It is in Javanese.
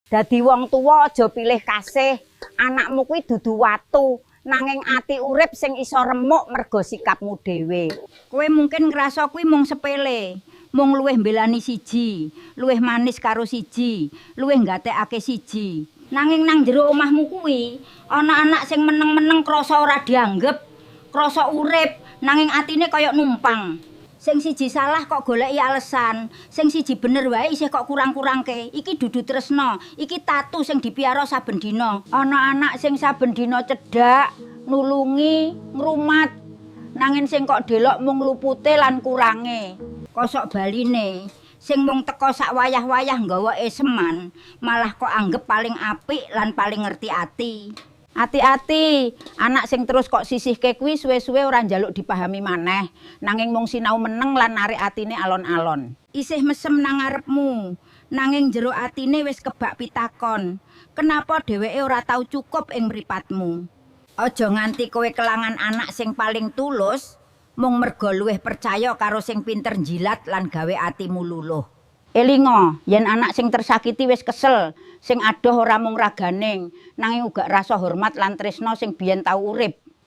Dadi wong tuwa aja pilih kasih. Anakmu kuwi dudu watu, nanging ati urip sing iso remuk mergo sikapmu dhewe. Kowe mungkin ngrasa kuwi mung sepele, mung luwih mbelani siji, luwih manis karo siji, luwih nggatekake siji. Nanging nang jero omahmu kuwi ana anak sing meneng-meneng krasa ora dianggep, krasa urip nanging atine kaya numpang. Sing siji salah kok goleki alesan, sing siji bener wae isih kok kurang-kurangke. Iki dudu tresna, iki tatu sing dipiara saben dina. Ana anak sing saben dina cedhak, nulungi, ngrumat, nanging sing kok delok mung lupute lan kurange. Kosok baline, sing mung teka sak wayah-wayah nggawa eseman, malah kok anggep paling apik lan paling ngerti ati. Ati-ati, anak sing terus kok sisihke kuwi suwe-suwe ora njaluk dipahami maneh, nanging mung sinau meneng lan narik atine alon-alon. Isih mesem nang ngarepmu, nanging jero atine wis kebak pitakon. Kenapa dheweke ora tau cukup ing mripatmu? Aja nganti kowe kelangan anak sing paling tulus, mung merga luwih percaya karo sing pinter njilat lan gawe atimu luluh. Elinga, yen anak sing tersakiti wis kesel, sing adoh ora mung raganing, nanging uga rasa hormat lan tresna sing biyen tau urip.